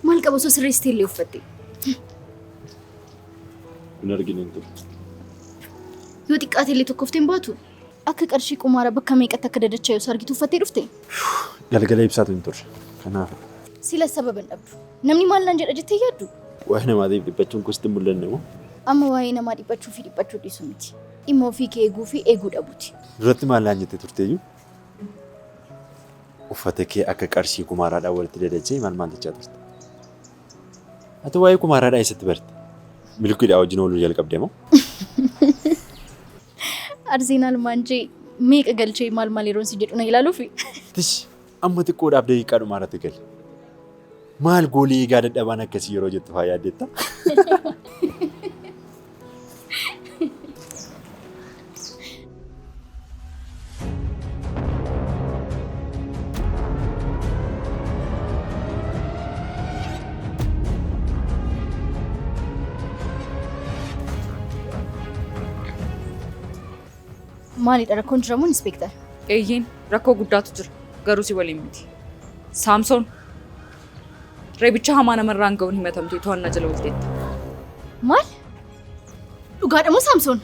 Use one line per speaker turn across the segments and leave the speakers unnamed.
Maal qaba osoo sirreessitee illee uffatte?
Hin argine hin turre.
Yoo xiqqaate illee tokkoftee hin baatu. Akka qarshii qumaara bakka meeqatti akka dadacha'e osoo argitu uffattee dhufte.
Galgala ibsaatu hin turre. Kanaaf.
Sila sababa hin dhabdu. Namni maal naan jedha jettee yaaddu?
Waa'ee namaatiif dhiphachuun koo sitti hin mul'anne moo?
Amma waa'ee namaa dhiphachuu fi dhiphachuu dhiisuu miti. Dhimma ofii kee eeguu fi eeguu dhabuuti.
Duratti maal naan jettee turteeyyuu? Uffata kee akka qarshii kumaaraadhaan walitti dadacha'e maal maal jechaa turte? Ati waa'ee kumaaraadhaa eessatti barte? Milkiidhaa wajjin ooluu jalqabde moo?
Arseenaal maanjee meeqa galchee maal maal yeroon si jedhu na ilaaluufi.
Tish amma xiqqoodhaaf daqiiqaa dhumaa irratti gale. Maal goolii eegaa dadhabaan akkasii yeroo jettu faa yaaddetta?
Maalidha rakkoon jira moo inspektar?
Eeyyeen rakkoo guddaatu jira garuu si waliin miti. Saamsoon reebicha hamaa namarraan ga'uun himatamtee to'annaa jala oolteetta.
Maal? Dhugaadha moo Saamsoon?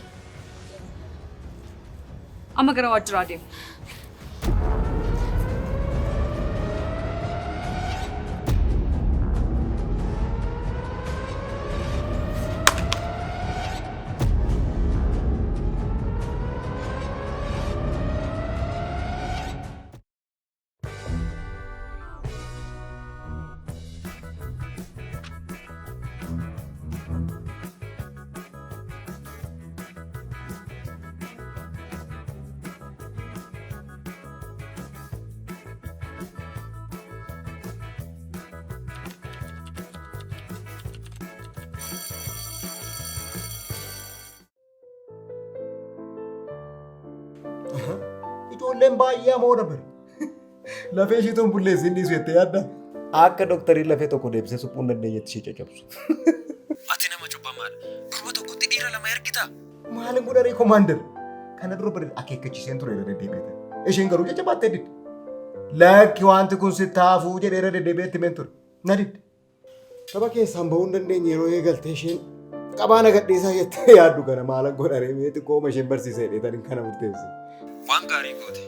Amma gara waajjiraa deemu.
Ijoolleen baay'ee amoodha bari. Lafee ishee tun bulleessi inni dhiisu jettee yaadda. Akka doktariin lafee tokko deebisee suphuu hin dandeenyetti ishee caccabsu.
Ati nama cubbamaadha. Durba tokkotti dhiira lama ergitaa?
Maalin godharee komaander? Kana dura bari akeekkachiiseen ture irra deddeebi'ee. Isheen garuu caccabaattee didde. Lakki wanti kun sitti hafuu jedhee irra deddeebi'ee itti himeen ture. Na didde. Tapha keessaan bahuu hin dandeenye yeroo eegalte isheen qabaa na gadhiisaa jettee yaaddu kana maalan godharee mee xiqqooma isheen barsiisa jedhee kana murteesse.
Waan gaarii goote.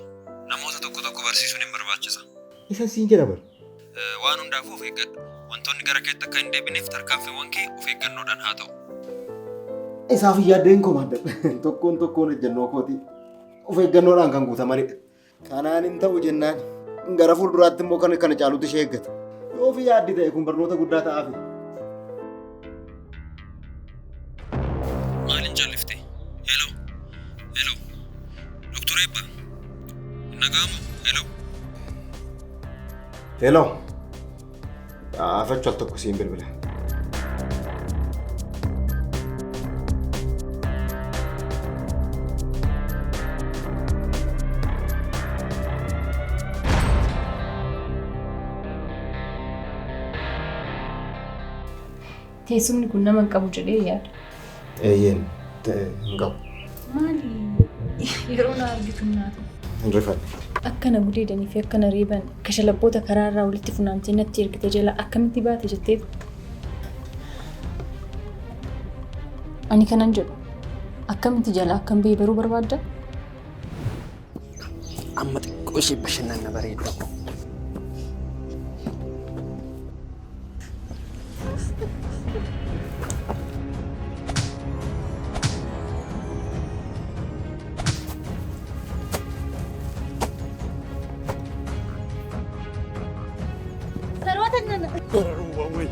Namoota tokko tokko barsiisuun hin barbaachisa.
Isa siin jedha bar.
Waan hundaafuu of eeggadhu. Wantoonni gara keetti akka hin deebineef tarkaanfiiwwan kee of eeggannoodhaan haa ta'u.
Isaaf hin yaadda'in komaander. Tokkoon tokkoon ejjennoo kootii of eeggannoodhaan kan guutamanidha. Kanaan hin ta'u jennaan gara fuulduraatti immoo kan kana caalutu ishee eeggata. Yoo ofii yaaddi ta'e kun barnoota guddaa ta'aafi.
Maal hin callifte? Hello? Hello? Doktor Eebba? Hin dhaga'amu? Hello?
Hello. Afachuu al tokko siin bilbila.
Teessumni kun nama hin qabu jedhee yaada.
Eeyyeen hin qabu.
Maali yeroo na argitu naatu?
Hin rifadhe.
Akka na gudeedanii fi akka na reeban kashalabboota karaa irraa walitti funaantee natti ergite jala akkamitti baate jetteetu. Ani kanan jedhu akkamitti jala akkan bahe baruu barbaadda?
Amma xiqqoo ishee bashannanna bareedu.
Saroota nana.
Bararuuwwan wayi.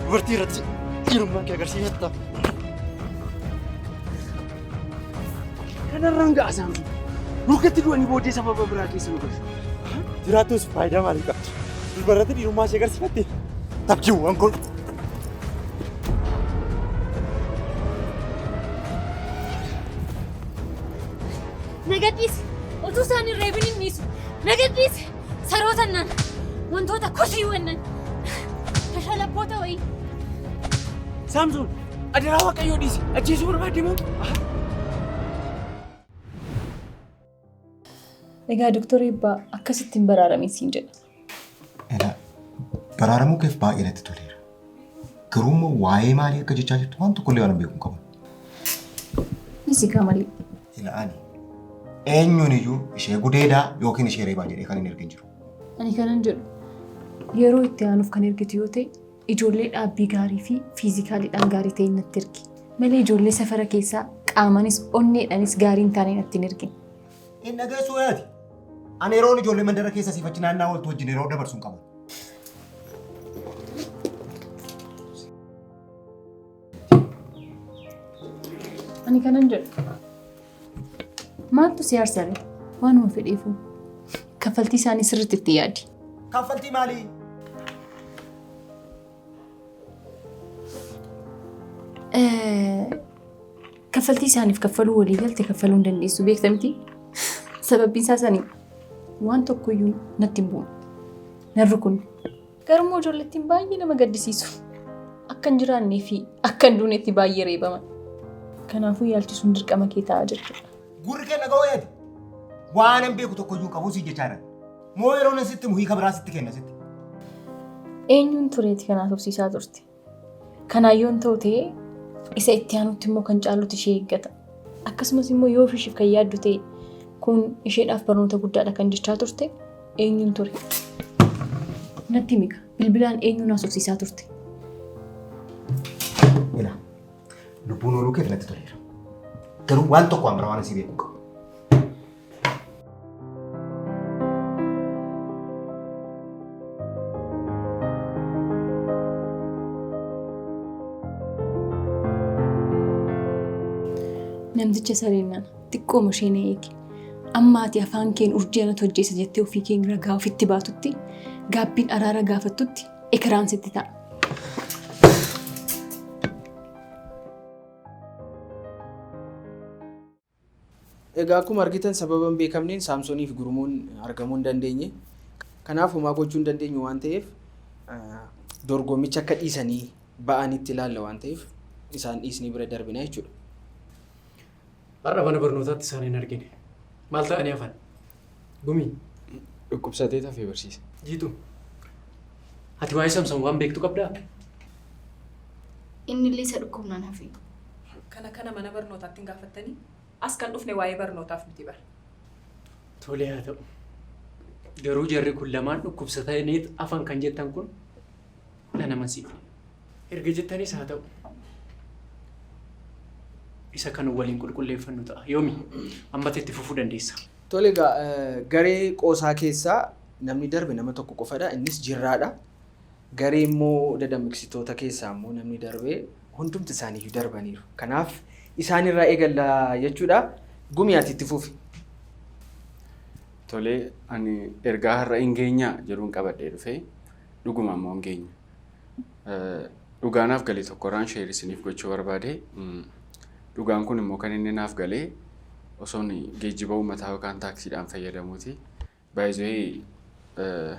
Dubartii irratti dhiirummaa kee agarsiifatta. Kanarraan ga'a saamtu. Nurkatti du'anii booddee sababa biraa keessa nu galchu. Jiraattus faayidaa maalii qabdi? Dubarratti dhiirummaa ishee agarsiifatte. Tabjiiwwan kun.
Na gadhiisi. Utuu isaan hin reebin hin dhiisu. Na gadhiisi. Saroota nan. Wantoota kosiiwwan nan. Kashalabboota wayii.
Saamsoon, adaraa Waaqayyoo dhiisi. Ajjeesuu barbaadde moo?
Egaa Doktor Eebbaa akkasitti hin baraaramin siin jedha.
Edaa baraaramuu keef baay'ee natti toleera. Garuu immoo waa'ee maalii akka jechaa jirtu waan tokkollee waan hin beeku hin qabu.
Nisi kaa malee.
Ila ani eenyuun iyyuu ishee gudeedaa yookiin ishee reebaa jedhee kan hin ergin jiru.
Ani kanan jedhu yeroo itti aanuuf kan ergitu yoo ta'e ijoollee dhaabbii gaarii fi fiizikaaliidhaan gaarii ta'e natti ergi. Malee ijoollee safara keessaa qaamanis onneedhaanis gaarii hin taane natti hin ergin.
Hin dhageessuu yaati. Ani yeroon ijoollee mandara keessa siif achi naannaa ooltu wajjin yeroo dabarsu hin qabu.
Ani kanan jedhu. Maaltu si aarsare? Waanuma fedheefu. Kaffaltii isaanii sirriitti itti yaadi.
Kaffaltii maalii?
Kaffaltii isaaniif kaffaluu walii galte kaffaluu hin dandeessu beekta miti? Sababbiin isaa sanii waan tokkoyyuu natti hin bu'u. Nan rukunne. Garuu ijoollettiin baay'ee nama gaddisiisu. Akka hin jiraannee fi akka hin duunetti baay'ee reebaman. Kanaafuu yaalchisuun dirqama kee ta'a jechuudha.
Gurri kee dhaga'uu yaadi. Waan hin beeku tokkoyyuu hin qabu si jechaa jira. Moo yeroo nan sitti hiika biraa sitti kenna sitti.
Eenyuun tureeti kanaaf hobsiisaa turte? Kanaayyoon ta'u ta'ee isa itti aanutti immoo kan caalutu ishee eeggata. Akkasumas immoo yoo isheef kan yaaddu ta'e kun isheedhaaf barnoota guddaadha kan jechaa turte eenyuun ture? Natti mika bilbilaan eenyuun haasofsiisaa turte?
Ilaa lubbuun ooluu keef natti toleera. Garuu waan tokko waan biraa waan asii beeku qabu.
Namticha sareen nana xiqqooma isheen eegi. Amma ati afaan keen urjii anatu hojjeessa jettee ofii keen ragaa ofitti baatutti gaabbiin araara gaafattutti ekiraan sitti ta'a.
Egaa akkuma argitan sababa hin beekamneen Saamsoonii fi Gurmuun argamuu hin dandeenye. Kanaaf homaa gochuu hin dandeenyu waan ta'eef dorgommicha akka dhiisanii ba'anitti ilaalla waan ta'eef isaan dhiisnee bira darbina jechuudha.
Har'a mana barnootaatti isaan hin argine. Maal ta'anii hafan? Gumii.
Dhukkubsatee tafee barsiisa.
Jiitu. Ati waa'ee Samson waan beektu qabdaa?
Inni illee isa dhukkubnaan hafe.
Kana kana mana barnootaatti hin gaafattanii? As kan dhufne waa'ee barnootaaf miti bara.
Tolee haa ta'u. Garuu jarri kun lamaan dhukkubsataniit hafan kan jettan kun na amansiifne. Erga jettanis haa ta'u. Isa kan waliin qulqulleeffannu ta'a. Yoomi ammatti itti fufuu dandeessa.
Tole egaa garee qoosaa keessaa namni darbe nama tokko qofadha. Innis Jirraadha. Garee immoo dadammaqsitoota keessaa immoo namni darbe hundumti isaaniiyyuu darbaniiru. Kanaaf isaanirraa eegalla jechuudha. Gumii ati itti fufi.
Tolee, ani ergaa har'a hin geenyaa jedhuun qabadhee dhufee dhuguma immoo hin geenya. Dhugaa naaf gale tokkorraan share isiniif gochuu barbaade. Dhugaan kun immoo kan inni naaf galee osoon geejjiba uummataa yookaan taaksiidhaan fayyadamuuti. By the way,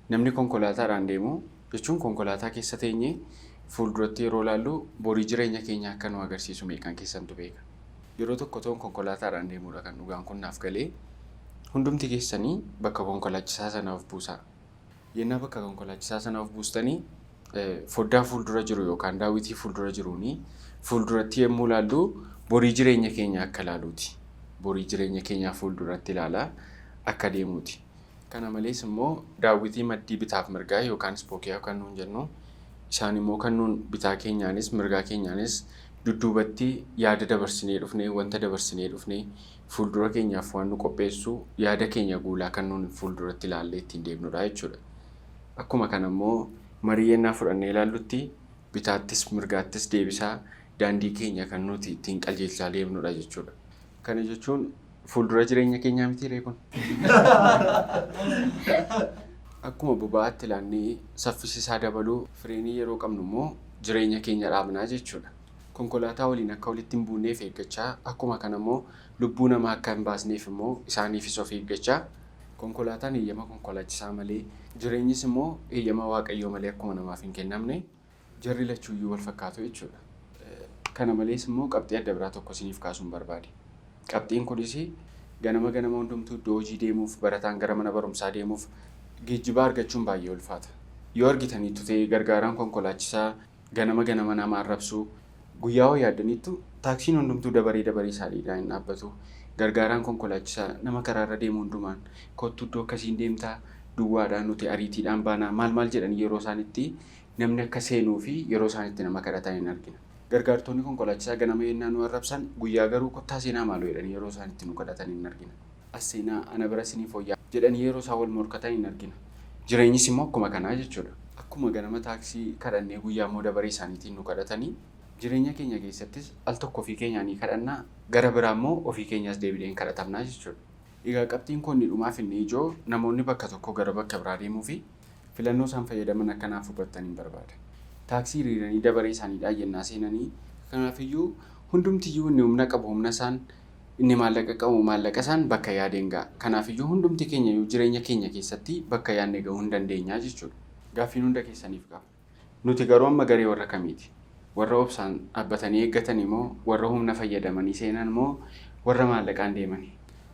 namni konkolaataadhaan deemu jechuun konkolaataa keessa teenyee fuulduratti yeroo ilaallu borii jireenya keenya akka nu agarsiisu meeqaan keessantu beeka. Yeroo tokko toon konkolaataadhaan deemuudha kan dhugaan kun naaf galee hundumti keessanii bakka konkolaachisaa sana of buusaa. Yennaa bakka konkolaachisaa sana of buustanii foddaa fuuldura jiru yookaan daawwitii fuuldura jiruuni fuulduratti yommuu ilaallu borii jireenya keenya akka ilaaluuti. Borii jireenya keenyaa fuulduratti ilaalaa akka deemuuti. Kana malees immoo daawwitii maddii bitaaf mirgaa yookaan ispookiyaa kan nuun jennu isaan immoo kan nuun bitaa keenyaanis mirgaa keenyaanis dudduubatti yaada dabarsinee dhufnee wanta dabarsinee dhufnee fuuldura keenyaaf waan nu qopheessu yaada keenya guulaa kan nuun fuulduratti ilaallee ittiin deemnudha jechuudha. Akkuma kana immoo marii yennaa fudhannee ilaallutti bitaattis mirgaattis deebisaa daandii keenya kan nuti ittiin qajeelchaa deemnudha jechuudha. Kana jechuun fuuldura jireenya keenyaa miti ree kun. Akkuma boba'aatti ilaannee saffisi isaa dabaluu fireenii yeroo qabnu immoo jireenya keenya dhaabnaa jechuudha. Konkolaataa waliin akka walitti hin buuneef eeggachaa akkuma kana immoo lubbuu namaa akka hin baasneef immoo isaaniifis of eeggachaa konkolaataan eeyyama konkolaachisaa malee jireenyis immoo eeyyama waaqayyoo malee akkuma namaaf hin kennamne jarri lachuuyyuu wal fakkaatu jechuudha. Kana malees immoo qabxii adda biraa tokko isiniif kaasuun barbaade. Qabxiin kunis Ganama ganama hundumtuu iddoo hojii deemuuf, barataan gara mana barumsaa deemuuf geejjiba argachuun baay'ee ulfaata. Yoo argitaniittu ta'e gargaaraan konkolaachisaa ganama ganama nama arrabsu, guyyaa hoo yaaddaniittu taaksiin hundumtuu dabaree dabaree isaaniidhaan hin dhaabbatu. Gargaaraan konkolaachisaa nama karaarra deemu hundumaan kottu iddoo akkasiin deemtaa duwwaadhaan nuti ariitiidhaan baanaa maal maal jedhanii yeroo isaan itti namni akka seenuu fi yeroo isaan itti nama kadhatan hin argina. Gargaartonni konkolaachisaa ganama yennaa nu arrabsan guyyaa garuu kottaa seenaa maaloo jedhanii yeroo isaan itti nu kadhatan hin argina. As seenaa ana bira isiniif wayyaa jedhanii yeroo isaan wal morkatan hin argina. Jireenyis immoo akkuma kanaa jechuudha. Akkuma ganama taaksii kadhannee guyyaa immoo dabaree isaaniitiin nu kadhatanii jireenya keenya keessattis al tokko ofii keenyaa ni kadhanna gara biraa immoo ofii keenyaas deebinee hin kadhatamna jechuudha. Egaa qabxiin koo inni dhumaaf inni ijoo namoonni bakka tokkoo gara bakka biraa deemuufi filannoo isaan fayyadaman akka naaf hubattaniin barbaada. Taaksii hiriiranii dabaree isaaniidhaan yennaa seenanii Kanaafiyyuu hundumtiyyuu inni humna qabu humna isaan, inni maallaqa qabu maallaqa isaan bakka yaadeen ga'a. Kanaafiyyuu hundumti keenyayyuu jireenya keenya keessatti bakka yaadne ga'uu hin dandeenya jechuudha. Gaaffiin hunda keessaniif qaba. Nuti garuu amma garee warra kamiiti? Warra obsaan dhaabbatanii eeggatani moo warra humna fayyadamanii seenan moo warra maallaqaan deemani?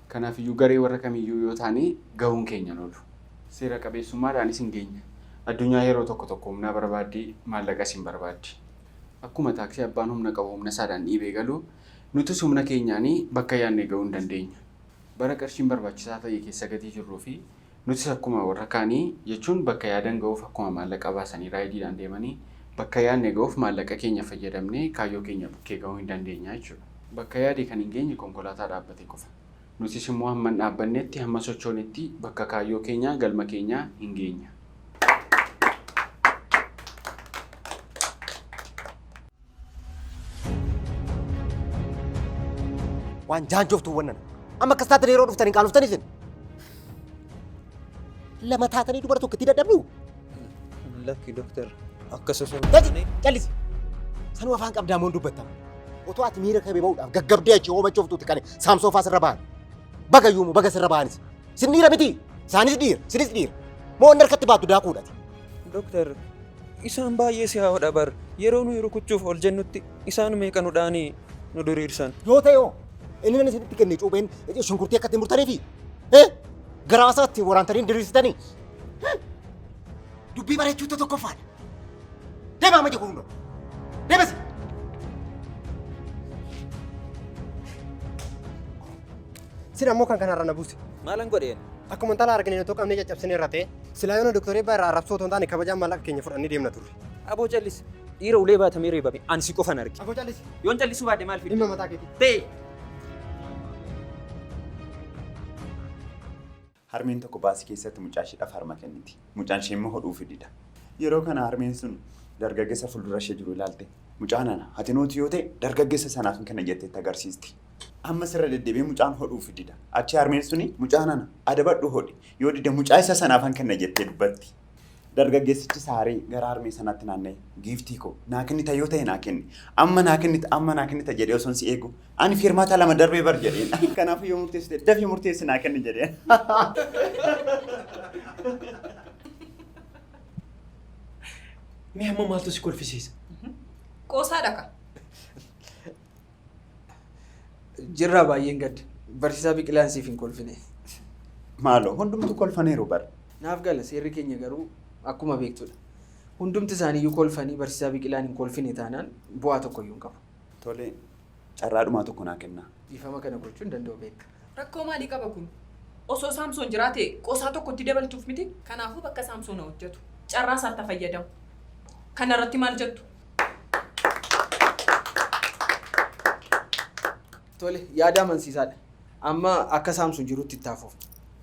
Kanaafiyyuu garee warra kamiiyyuu yoo taane gahuun keenya hin oolu. Seera qabeessummaadhaanis hin geenya. Addunyaa yeroo tokko tokko humnaa barbaaddi, maallaqas hin barbaaddi. Akkuma taaksii abbaan humna qabu humna isaadhaan dhiibee galu, nutis humna keenyaan bakka yaadne gahuu hin dandeenya. Bara qarshiin barbaachisaa ta'e keessa gatii jirruu fi nutis akkuma warra kaanii jechuun bakka yaadan gahuuf akkuma maallaqa baasanii raayidiidhaan deemanii bakka yaadne gahuuf maallaqa keenya fayyadamnee kaayyoo keenya bukkee gahuu hin dandeenya jechuudha. Bakka yaade kan hin geenye konkolaataa dhaabbate qofa. Nutis immoo hamma hin dhaabbannetti, hamma sochoonetti bakka kaayyoo keenyaa, galma keenyaa hin geenya.
Waan jaanjoftu wannan. Amma akkas taatan yeroo dhuftan hin qaanoftan isin. Lama taatanii dubara tokko itti dadhabdu.
Lakki doktar akkas osoo hin
Gadi
taane
callisi. Sanuu afaan qabdaa moon dubbattama. Otoo ati miira kabee ba'uudhaaf gaggabdee achi hoomachooftuuti kan saamsoo faa sirra ba'an. Baga yuumu baga sirra ba'anis. Isin dhiira miti. Isaanis dhiira. Isinis dhiira. Moo inni harkatti baattu daakuudhati.
Doktar isaan baay'ee si haa'odha bar yeroo nuyi rukuchuuf ol jennutti isaan meeqa nu dha'anii nu diriirsan.
Yoo ta'e hoo inni nan isinitti kenne cuupheen shunkurtii akka ittiin murtaniifi garaa isaa ittiin waraantanii diriirsitanii. Dubbii bareechuutu tokkoffaadha. Deemaa amma jedhu hundoo. Deemasi.
Sin ammoo kan kanarra na buuse.
Maalan godheen?
Akkuma intala argine otoo qabnee caccabsine irra ta'e silaa yoona Doktor Eebbaa irraa arrabsoo otoo hin taane kabajaan maallaqa keenya fudhannee deemna turre.
Aboo callisi. Dhiira ulee baatamee reebame ani si qofan arge.
Aboo callisi.
Yoon callisuu baadhe maal fidda?
Dhimma mataa keetii.
Ta'e.
Harmeen tokko baasii keessatti mucaa isheedhaaf harma kenniti. Mucaan ishee immoo hodhuufi dida. Yeroo kana harmeen sun dargaggessa fuuldura ishee jiru ilaalte. Mucaan ana, ati nuuti yoo ta'e dargaggessa sanaafin kenna jettee itti agarsiisti. Ammas irra deddeebi'ee mucaan hodhuufi dida. Achii harmeen suni mucaan ana, adabadhu hodhi. Yoo dide mucaa isa sanaafan kenna jettee dubbatti. Dargaggeessichis aaree gara harmee sanaatti naanna'ee, Giiftii koo, naa kennita yoo ta'e naa kenni. Amma naa kennita, amma naa kennita jedhee osoon si eegu, ani feermaataa lama darbee bar jedheen. Kanaafuu yoo murteessite dafii murteessi naa kenni jedheen.
Mee amma maaltu si kolfisiisa?
Qoosaadha ka.
Jirraa baay'een gadda. Barsiisaa Biqilaan siif hin kolfine.
Maaloo hundumtuu kolfaniiru bar.
Naaf gala seerri keenya garuu akkuma beektudha. Hundumti isaaniiyyuu kolfanii barsiisaa Biqilaan hin kolfine taanaan bu'aa tokkoyyuu hin qabu.
Tole carraa dhumaa tokko naa kennaa.
Dhiifama kana gochuu hin danda'u beekta.
Rakkoo maalii qaba kun? Osoo Saamsoon jiraate qoosaa tokko itti dabaltuuf miti? Kanaafuu bakka Saamsoon haa hojjetu. Carraa isaatti haa fayyadamu. Kana irratti maal jettu?
Tole, yaada amansiisaadha. Amma akka Saamson jirutti itti haa fufnu.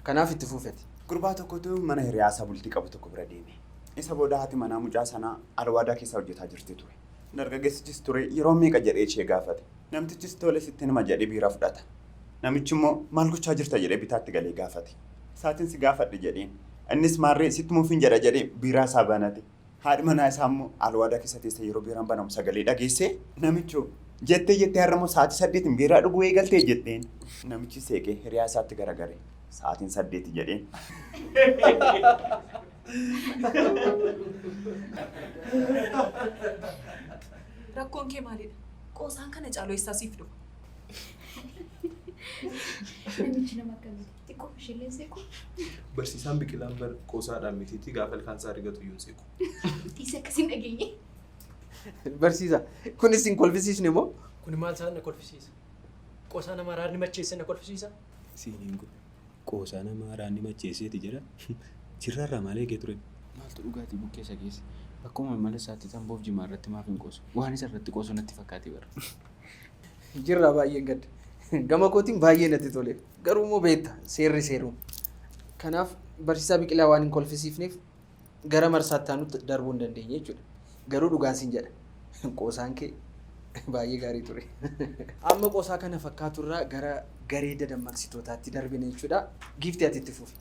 Kanaaf itti fufi ati.
Gurbaa tokkotu mana hiriyaasaa bultii qabu tokko bira deeme. Isa booda haati manaa mucaa sanaa alwaadaa keessa hojjetaa jirti ture. Dargaggeessichis ture yeroo meeqa jedhee ishee gaafate. Namtichis tole sittin hima jedhee biiraa fudhata. Namichi immoo maal gochaa jirta jedhee bitaatti galee gaafate. Saatiin si gaafadhe jedheen. Innis maarree sitti himuufin jedha jedhee biiraa isaa banate. Haadhi manaa isaa immoo alwaadaa keessa teessee yeroo biiraan banamu sagalee dhageessee namichoo jettee jettee har'a immoo sa'aatii saddeetiin biiraa dhuguu eegaltee jetteen. Namichi seeqee hiriyaa isaatti garagare sa'aatiin saddeeti jedheen.
Rakkoon kee maalidha? Qoosaan kana caalu eessaa siif dhufa?
Namichi nama akkamiiti? Xiqqoo isheellee seequ.
Barsiisaan Biqilaan bar qoosaadhaan mitiitti gaafa ilkaan isaa rigatu iyyuu hin seequ.
Isa akkasiin dhageenye.
Barsiisa, kunis hin kolfisiisne moo?
Kun maal isaan na kolfisiisa? Qoosaa nama araarni macheesse na kolfisiisa?
Siiniin kun qoosaa nama araarni macheesseeti jedha. Jirraarraa maal eegee ture?
Maaltu dhugaatii bukkeessa keessa? Akkuma mala isaatti tamboof jimaa irratti maaf hin qoosu? Waan isa irratti qoosu natti fakkaate bara.
Jirraa baay'een gadda. Gama kootiin baay'ee natti tole. Garuu immoo beekta seerri seeruma. Kanaaf barsiisaa Biqilaa waan hin kolfisiifneef gara marsaatti aanutti darbuu hin dandeenye jechuudha. Garuu dhugaan siin jedha. Qoosaan kee baay'ee gaarii ture. Amma qoosaa kana fakkaatu irraa gara garee dadammaqsitootaatti darbine jechuudha. Giiftii ati itti fufi.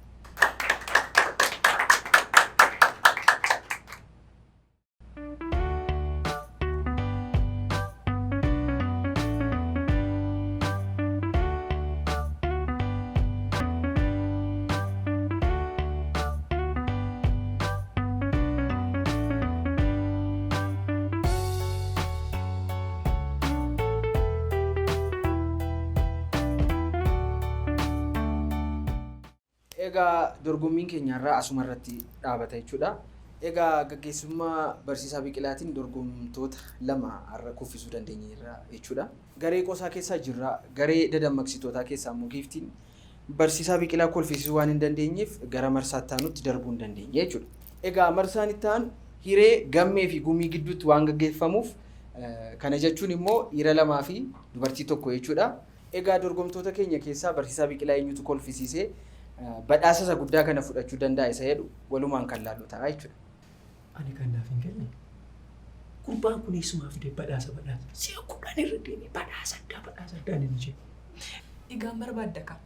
Egaa dorgommiin keenya irraa asuma irratti dhaabata jechuudha. Egaa gaggeessummaa barsiisaa Biqilaatiin dorgomtoota lama har'a kuffisuu dandeenyeerra jechuudha. Garee qoosaa keessaa jirra. Garee dadammaqsitootaa keessaa immoo giiftiin barsiisaa Biqilaa kolfisiisuu waan hin dandeenyeef gara marsaatti aanutti darbuu hin dandeenye jechuudha. Egaa marsaan itti aanu hiree gammee fi gumii gidduutti waan gaggeeffamuuf kana jechuun immoo dhiira lamaa fi dubartii tokko jechuudha. Egaa dorgomtoota keenya keessaa barsiisaa Biqilaa eenyutu kolfisiisee badhaasa isa guddaa kana fudhachuu danda'a isa jedhu walumaan kan laallu ta'a jechuudha.
Ani kan naaf hin galle gurbaan kun eessumaa fidee badhaasa badhaasa si'a 10 irra deemee badhaasa addaa badhaasa addaa inni jedhe.
Egaan barbaadda ka.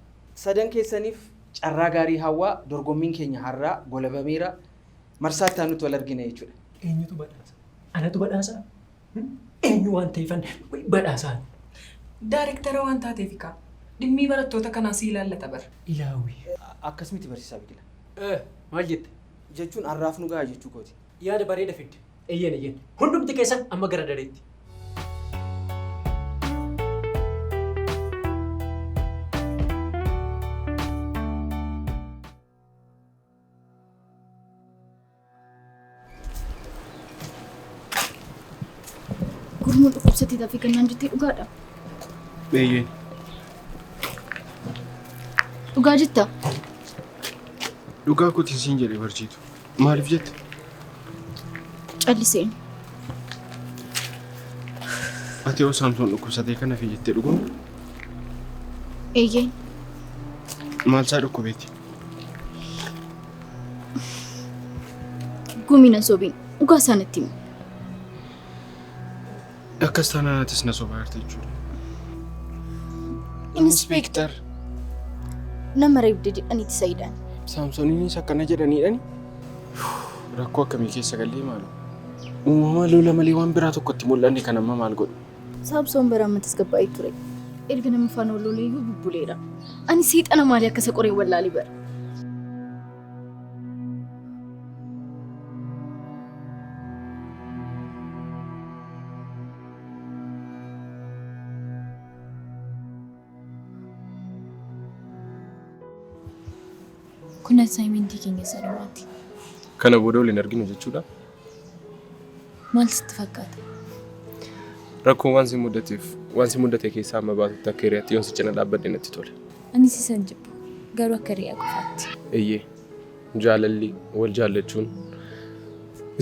Sadan keessaniif carraa gaarii hawwaa dorgommiin keenya har'aa golabameera. Marsaatti aanutti wal argina jechuudha.
Eenyutu badhaasa? Anatu badhaasa? Eenyu waan ta'eefan badhaasaan?
Daayirektara waan taateef kaa. Dhimmii barattoota kanaa si ilaallata bara.
Ilaawwi.
Akkas miti barsiisaa Biqilaa.
Maal jette?
Jechuun har'aaf nu gahaa jechuu kooti.
Yaada bareeda fidde. Eeyyeen eeyyeen. Hundumti keessan amma gara dareetti.
Gurmuun dhukkubsatee dafee kennaan jettee dhugaadha.
Eeyyeen.
Dhugaa jetta?
Dhugaa kootiin siin jedhe barsiitu. Maaliif jette?
Calliseen.
Ati yoo Saamsoon dhukkubsatee kana fi jettee dhuguma?
Eeyyeen.
Maal isaa dhukkubeeti?
Gumii na sobiin dhugaa isaa natti himi.
Akkas taanaan atis na sobaa jirta jechuudha.
Inspektar. Nama reebde jedhaniiti Saayidaan.
Saamsooniinis akkana jedhaniidhani. Rakkoo akkamii keessa gallee maalu? Uumama lola malee waan biraa tokkotti mul'anne kan amma maal godhu?
Saamsoon bara amma tasgabbaa'ee ture. Erga nama faana wal lolee iyyuu bubbuleera. Ani seexana maalii akka isa qoree wallaalee bara. Kun assaayimentii keenya isa dhumaati.
Kana booda waliin arginu jechuudha.
Maal sitti fakkaata?
Rakkoon waan si mudateef waan si mudate keessaa amma baatutti akka hiriyaatti yoon si cina dhaabbadhe natti tola.
Anis isan jibbu garuu akka hiriyaa qofaatti.
Eeyyee jaalalli wal jaallachuun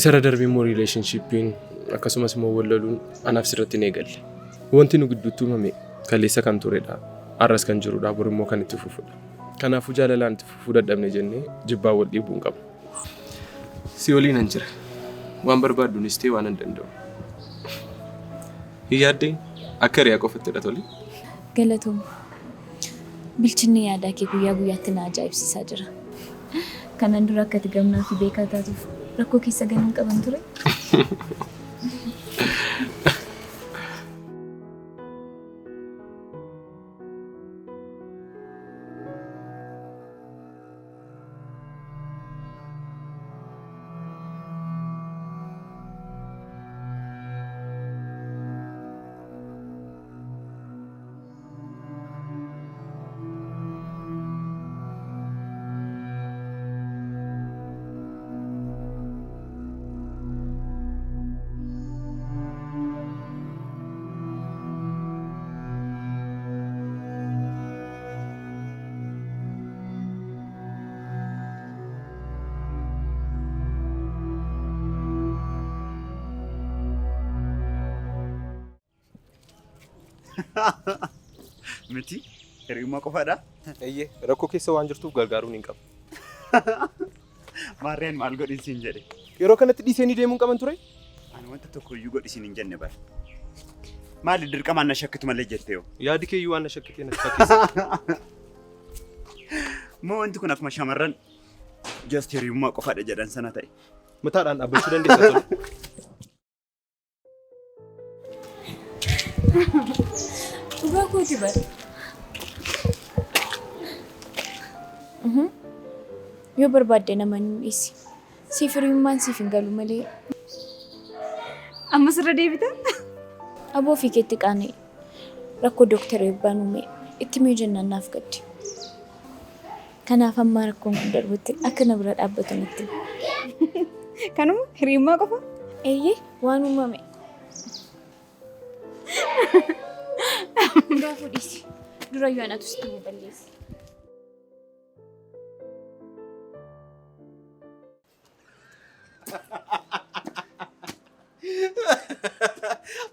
isarra darbee immoo riileeshinshiippiin akkasumas immoo wal loluun anaaf sirratti hin eegalle. Wanti nu gidduutti uumame kaleessa kan turedha. Har'as kan jirudha. Bor immoo kan itti fufudha. Kanaafuu jaalalaan itti fufuu dadhabne jennee jibbaa wal dhiibuu hin qabnu. Si waliin an jira. Waan barbaadduunis ta'e waan an danda'u. Hin yaaddee akka hiriyaa qofattidha tole.
Galatooma. Bilchinni yaadaa kee guyyaa guyyaatti na ajaa'ibsiisaa jira. Kanaan dura akka ati gamnaa fi beekaa taatuuf rakkoo keessa galuun qaban ture.
Miti hiriyummaa qofaadha.
Eeyyee, rakkoo keessa waan jirtuuf gargaaruun hin qabu.
Maarreen maal godhin siin jedhe?
Yeroo kanatti dhiisanii deemuun qaban ture?
Ani wanta tokko iyyuu godhi siin hin jenne bara. Maali dirqamaan na shakkitu malee jettee yoo?
Yaadi kee iyyuu waan na shakkitee natti fakkeessa.
Moo wanti kun akkuma shamarran just hiriyummaa qofaadha jedhan sana ta'e.
Mataadhaan dhaabbachuu dandeessa tole.
Dhugaa kooti bara. Yoo barbaadde nama ni dhiisi. Siif hiriyummaan siif hin galu malee.
Ammas irra deebita?
Aboo ofii keetti qaana'e. Rakkoo Dooktara Eebbaan uume itti himee jennaan naaf gadde. Kanaaf hamma rakkoon kun darbutti akka na bira dhaabbatu natti hime.
Kanuma hiriyummaa qofa?
Eeyyee waan uumame. Hundaafuu dhiisi. Durayyuu anatu sitti himee balleesse.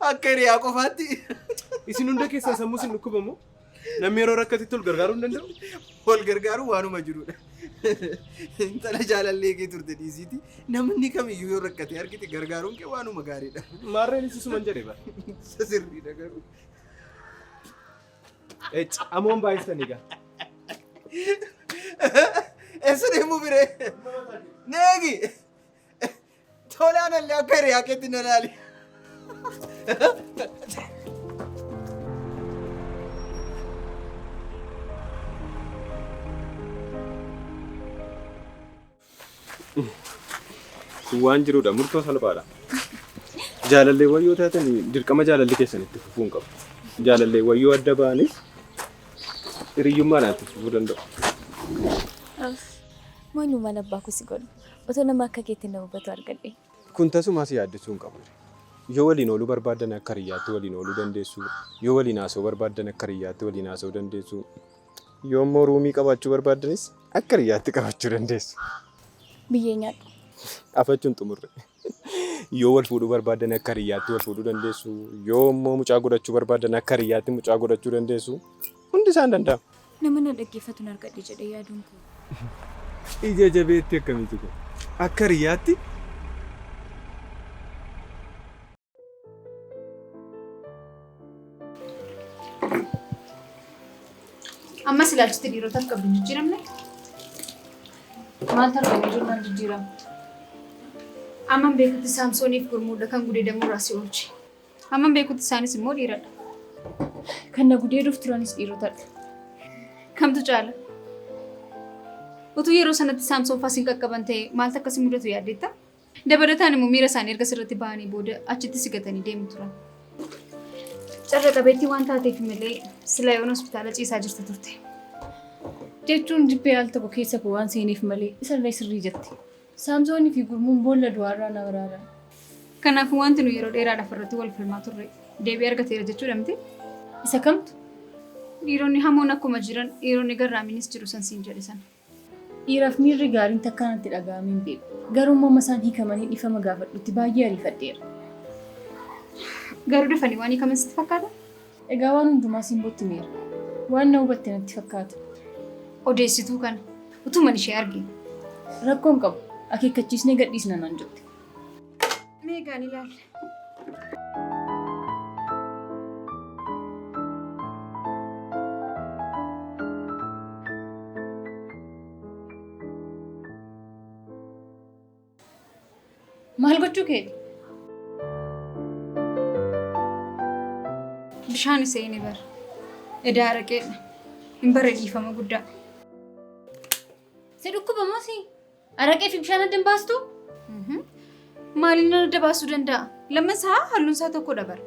Akka hiriyaa qofaatti.
Isin hunda keessan sammuu isin dhukkuba moo? Namni yeroo rakkatetti wal gargaaruu hin danda'u?
Wal gargaaruu waanuma jirudha. Intala jaalallee kee turte dhiisiiti namni kamiyyuu yoo rakkate argite gargaaruun kee waanuma gaariidha.
Maarreen isusuman jedhe bara.
Isa sirriidha garuu.
Ecc amoon baay'istanii egaa.
Eessa deemuu biree? Neegi! Tolaan allee akka hiriyaa keetti na laali.
Kun waan jirudha murtoo salphaadha. Jaalalleewwan yoo taatan dirqama jaalalli keessan itti fufuu hin qabu. Jaalalleewwan yoo adda ba'anis hiriyyummaadhaan itti fufuu danda'u.
Maalumaan abbaa koo si godhu. Otoo nama akka keetti na hubatu argadhee.
Kun tasumaa si yaaddessuu hin qabu. Yoo waliin ooluu barbaaddan akka hiriyyaatti waliin ooluu dandeessu. Yoo waliin haasa'uu barbaaddan akka hiriyyaatti waliin haasa'uu dandeessu. Yoo immoo ruumii qabaachuu barbaaddanis akka hiriyyaatti qabaachuu dandeessu.
Biyyee nyaadhu.
Afachuun xumurre. Yoo wal fuudhuu barbaaddan akka hiriyyaatti wal fuudhuu dandeessu. Yoo immoo mucaa godhachuu barbaaddan akka hiriyyaatti mucaa godhachuu dandeessu. Hundi isaa hin danda'ama.
Nama na dhaggeeffatun argadhe jedhee yaaduun koo.
Ija jabeetti akkamiiti kun? Akka hiriyyaatti?
Ammas ilaalchiti dhiirotaaf qabdu hin jijjiiramne?
Maaltu argame jennaan jijjiirama?
Amman beekutti Saamsooniif Gurmuudha kan gudeedamuu irraa si oolche. Amman beekutti isaanis immoo dhiiradha.
Kan na gudeeduuf turanis dhiirotadha.
Kamtu caala? Utuu yeroo sanatti Saamsoon faa sin qaqqaban ta'ee maaltu akka si mudatu yaaddeetta? Dabalataan immoo miira isaanii erga sirratti bahanii booda achitti si gatanii deemu turan. Carra qabeettii waan taateef malee silaa yoona hospitaala ciisaa jirta turte.
Jechuun jibbee al tokko keessa koo waan seeneef malee isallee sirrii jette. Saamsoonii fi Gurmuun boolla du'aarraa na baraaran.
Kanaafuu wanti nu yeroo dheeraadhaaf irratti wal falmaa turre deebii argateera jechuudha miti?
Isa kamtu?
Dhiironni hamoon akkuma jiran dhiironni garraamiinis jiru san siin jedhe sana.
Dhiiraaf miirri gaariin takkaa natti dhaga'amee hin beeku. Garuu immoo amma isaan hiikamanii dhiifama gaafadhutti baay'ee ariifadheera.
Garuu dafanii waan hiikaman sitti fakkaata?
Egaa waan hundumaa Simbootti himeera. Waan na hubatte natti fakkaata.
Odeessituu kana utuman ishee argee.
Rakkoo hin qabu. Akeekkachiisnee gadhiisna naan jette.
Mee egaa ni ilaalla.
Maal gochuu keeti?
Bishaan seene bar. Edaa araqeedha. Hin bare dhiifama guddaa.
Si dhukkuba moo si? Araqee fi bishaan adda hin baastuu?
Maaliin adda baasuu danda'a? Lamman isaa halluun isaa tokkodha bara.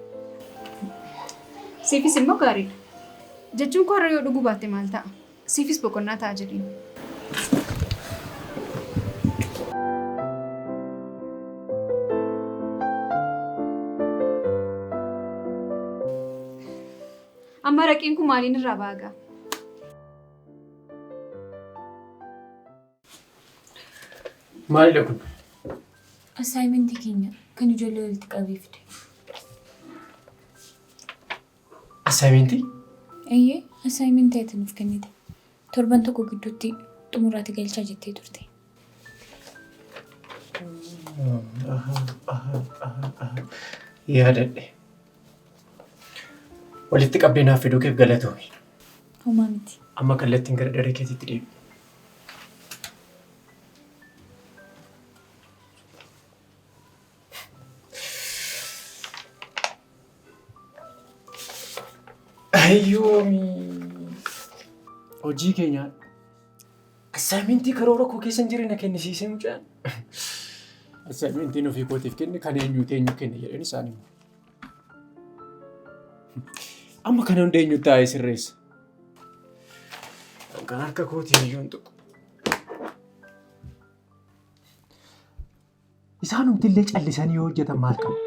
Siifis immoo gaariidha. Jechuun koo har'a yoo dhuguu baatte maal ta'a? Siifis boqonnaa ta'a jedheen. Amma araqeen kun maaliin irraa ba'a gaa?
Maalidha kun?
Assaayimentii keenya kan ijoollee walitti qabee fide.
Assaayimentii?
Eeyyee, assaayimentii ati nuuf kennite. Torban tokko gidduutti xumuraati galchaa jettee turte.
Yaadadhe. Walitti qabdee naaf fiduu keef galatoomi.
Homaa miti.
Amma kallattiin gara daree keetiitti deebi. Ayyoomi. Hojii kee nyaadhu. Assaayimentii karoora koo keessa hin jirre na kennisiisee mucaan. Assaayimentiin ofii kootiif kenne kan eenyuuti eenyu kenne jedheen isaan himu. Amma kana hunda eenyutti taa'ee sirreessa? Kan harka kootiin iyyuu hin tuqu. Isaanumti illee callisanii yoo hojjetan maal qabu?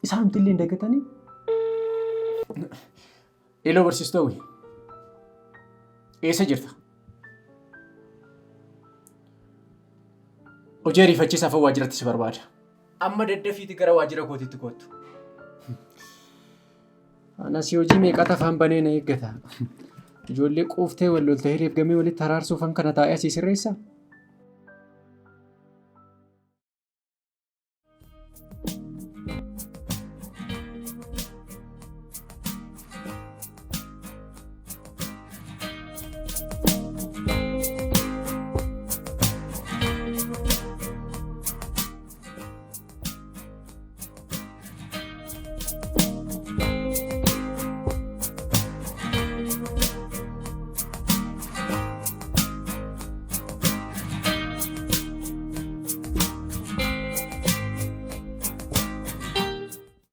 Isaanumti illee hin dagatanii? Eeloo barsiistuu hawwi. Eessa jirta? Hojii ariifachiisaaf waajjiratti si barbaada. Amma daddafiiti gara waajjira kootiitti koottu. Anas hojii meeqatu afaan banee na eeggata. Ijoollee quuftee wal loltee hiriif gamee walitti araarsuufan kana taa'ee asii sirreessaa?